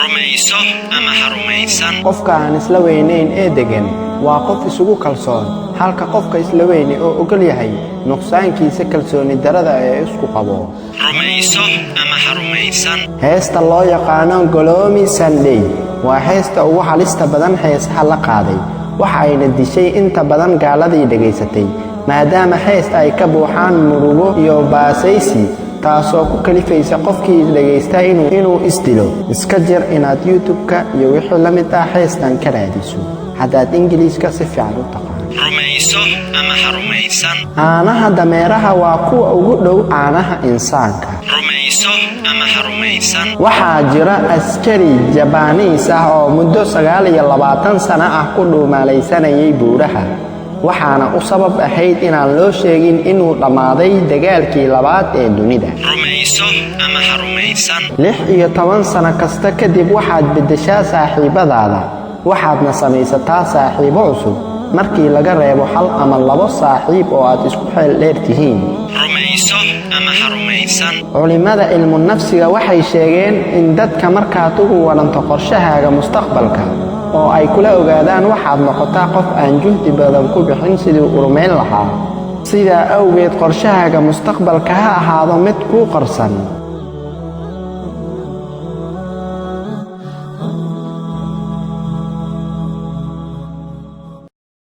Rumayso ama ha rumaysan. Qofka aan isla weynayn ee deggan waa qof isugu kalsoon, halka qofka isla weyne oo ogol yahay nuqsaankiisa kalsooni darada ee isku qabo. Rumayso ama ha rumaysan. Heesta loo yaqaano Gloomy Sunday waa heesta ugu halista badan heesaha la qaaday. Waxa ayna dishay inta badan gaaladii dhegaysatay, maadaama heesta ay ka buuxaan murugo iyo baasaysi, taasoo ku kalifaysa qofkii dhegaysta inuu isdilo. Iska jir inaad YouTube-ka iyo wixii la mid ah heestan ka raadiso haddaad Ingiliiska si fiican u taqaan. Rumayso ama ha rumaysan. Caanaha dameeraha waa kuwa ugu dhow caanaha insaanka. Rumayso ama ha rumaysan. Waxaa jira askari Jabaaniis ah oo muddo 29 sano ah ku dhuumaalaysanayay buuraha, waxaana u sabab ahayd inaan loo sheegin inuu dhammaaday dagaalkii labaad ee dunida. Rumayso ama ha rumaysan. 16 sano kasta kadib waxaad beddeshaa saaxiibbadaada, waxaadna samaysataa saaxiibo cusub, markii laga reebo hal ama labo saaxiib oo aad isku xeel dheer tihiin. Rumayso ama ha rumaysan. Culimmada cilmu nafsiga waxay sheegeen in dadka markaad ugu waranto qorshahaaga mustaqbalka oo ay kula ogaadaan, waxaad noqotaa qof aan juhdi badan ku bixin sidii u rumayn lahaa. Sidaa awgeed, qorshahaaga mustaqbalka ha ahaado mid kuu qarsan.